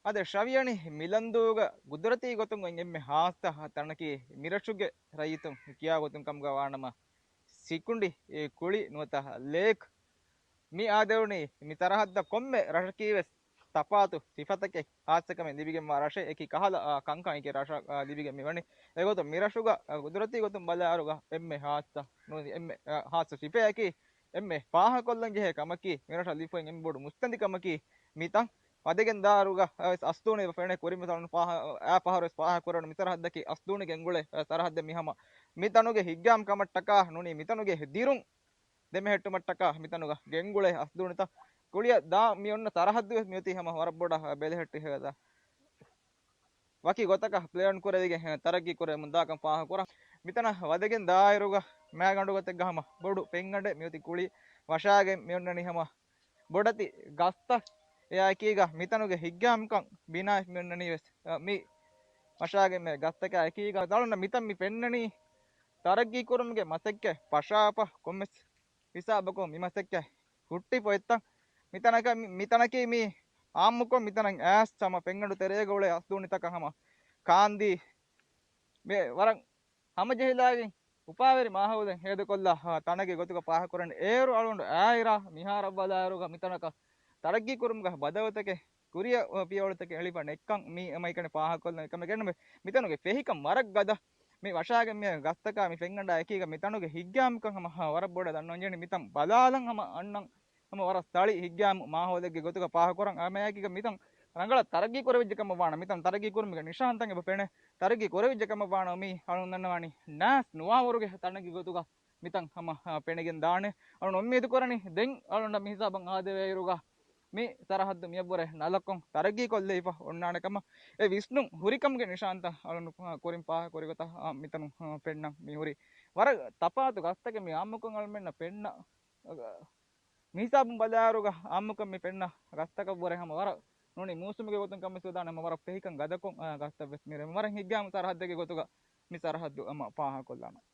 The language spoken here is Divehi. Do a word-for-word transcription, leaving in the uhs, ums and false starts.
އާދެ، ށަވިޔަނި މިލަންދޫގަ ގުދުރަތީ ގޮތުން އޮތް އެންމެ ހާއްސަ ތަނަކީ މިރަށުގެ ރައްޔިތުން ކިޔާ ގޮތުން ކަމުގަ ވާނަމަ، ސިކުނޑި އެ ކުޅި ނުވަތަ ލޭކް. މި އާދެވުނީ މި ސަރަހައްދަށް ކޮންމެ ރަށަކީ ވެސް ތަފާތު ސިފަތަކެއް ހާއްސަކަމެއް ލިބިގެންވާ ރަށެއް. އެކި ކަހަލަ، އާ، ކަންކަން އެކި ރަށަށް، އާ، ލިބިގެން މިވަނީ. އެގޮތުން މިރަށުގަ، އާ، ގުދުރަތީ ގޮތުން ބަލާއިރުގަ އެންމެ ހާއްސަ ނޫނީ، އެންމެ، އާ، ހާއްސަ ސިފައަކީ އެންމެ ފާހަގަކޮށްލަން ޖެހޭ ކަމަކީ، މިރަށަށް ލިބިފައި އެންމެ ބޮޑު މުއްސަނދި ކަމަކީ މިތަން. ވަދެގެން ދާއިރުގަ ވެސް އަސްދޫނި ފެނޭ. ކުރިން މިސާލުން ފާހަ-، އާ ފަހަރު ވެސް ފާހަގަ ކުރެވުނު މި ސަރަހައްދަކީ އަސްދޫނި ގެންގުޅޭ ސަރަހައްދެއް. މި ހަމަ މިތަނުގެ ހިތްގައިމު ކަމަށްޓަކާ ނޫނީ މިތަނުގެ ދިރުން ދެމެހެއްޓުމަށްޓަކާ މިތަނުގަ ގެންގުޅޭ އަސްދޫނިތައް. ކުޅިއަށް ދާ މި އޮންނަ ސަރަހައްދު ވެސް މިއޮތީ ހަމަ ވަރަށް ބޮޑަށް ބެލެހެއްޓި ހެދާ. ވަކި ގޮތަކަށް ޕްލޭން ކުރެވިގެން ތަރައްގީ ކުރެވެމުން ދާކަން ފާހަގަކުރާ. މިތަނަށް ވަދެގެން ދާއިރުގަ މާގަނޑު ގޮތެއްގަ ހަމަ ބޮޑު ފެންގަނޑެއް މިއޮތީ ކުޅި ވަށާގެން މިއޮންނަނީ ހަމަ ބޮޑެތި ގަސްތައް. އެއާއެކީގަ މިތަނުގެ ހިތްގައިމުކަން ބިނާވެސް މިއޮންނަނީ ވެސް، އަ، މި ވަށާގެން މި ގަސްތަކާ އެކީގަ. ދަޅުންނަށް މިތަން މި ފެންނަނީ ތަރައްގީ ކުރުމުގެ މަސައްކަތް ފަށާފަ ކޮންމެސް ހިސާބަކުން މި މަސައްކަތް ހުއްޓިފަ އޮތްތަން. މިތަނަކަށް، މި، މިތަނަކީ މި އާއްމުކޮށް މިތަނަށް އައިސް ހަމަ ފެންގަނޑު ތެރޭގަ އުޅޭ އަސްދޫނިތަކަށް ހަމަ ކާންދީ މި ވަރަށް ހަމަޖެހިލާގެން އުފާވެރި މާހައުލެއް ހޭދަކޮށްލާ، އާ، ތަނެއްގެ ގޮތުގަ ފާހަގަކުރަން. އޭރު އަޅުގަނޑު އާއިރާ މިހާރަށް ބަލާއިރުގަ މިތަނަކަށް ތަރައްގީ ކުރުމުގަ ބަދަލުތަކެއް ކުރިއަށް، އަ، ޕިޔަވަޅުތަކެއް އެޅިފަ ނެއްކަން މި އެމައިކަނި ފާހަގަކޮށްލަން. އެކަމެއް ގެންނަމެ މިތަނުގެ ފެހިކަން ވަރަށް ގަދަ. މި ވަށާގެން މި ގަސްތަކާ މި ފެންގަނޑާ އެކީގަ މިތަނުގެ ހިތްގައިމުކަން ހަމަ، އަ، ވަރަށް ބޮޑަށް ދަންނަވަން ޖެހެނީ. މިތަން ބަލާލަން ހަމަ އަންނަން ހަމަ ވަރަށް ސަޅި ހިތްގައިމު މާހައުލެއްގެ ގޮތުގަ ފާހަގަކުރަން. އާ، މިއާއެކީގަ މިތަން ރަނގަޅަށް ތަރައްގީ ކުރެވިއްޖެ ކަމަށް ވާނަމަ، މިތަން ތަރައްގީ ކުރުމުގެ ނިޝާންތައް އެބަ ފެނޭ. ތަރައްގީ ކުރެވިއްޖެ ކަމަށް ވާނަމަ މީ އަޅުން ދަންނަވާނީ ނާސް ނުވާވަރުގެ ތަނެއްގެ ގޮތުގަ މިތަން ހަމަ، އާ، ފެނިގެން ދާނެ. އަޅުން އުއްމީދު ކުރަނީ ދެން އަޅުންނަށް މި ހިސާބަށް އާދެވޭއިރުގަ މި ސަރަހައްދު މިއަށްވުރެ ނަލަކޮށް ތަރައްގީ ކޮށްލެވިފަ އޮންނާނެ ކަމަށް. އެ ވިސްނުން ހުރިކަމުގެ ނިޝާންތައް އަޅުން، އާ، ކުރިން ފާހަގަކުރި ގޮތަށް، އާ، މިތަނުން، އާ، ފެންނަން މި ހުރީ. ވަރަށް ތަފާތު ގަސްތަކެއް މި އާއްމުކޮށް އަޅުމެންނަށް ފެންނަ، އާ، މިހިސާބުން ބަލާއިރުގަ އާއްމުކޮށް މި ފެންނަ ގަސްތަކަށްވުރެ ހަމަ ވަރަށް ނޫނީ މޫސުމުގެ ގޮތުން ކަން ވެސް ވެދާނެ ހަމަ ވަރަށް ފެހިކަން ގަދަކޮށް، އާ، ގަސްތައް ވެސް މިރޭ ވަރަށް ހިތްގައިމު ސަރަހައްދެއްގެ ގޮތުގަ މި ސަރަހައްދު ހަމަ ފާހަގަކޮށްލާނަން.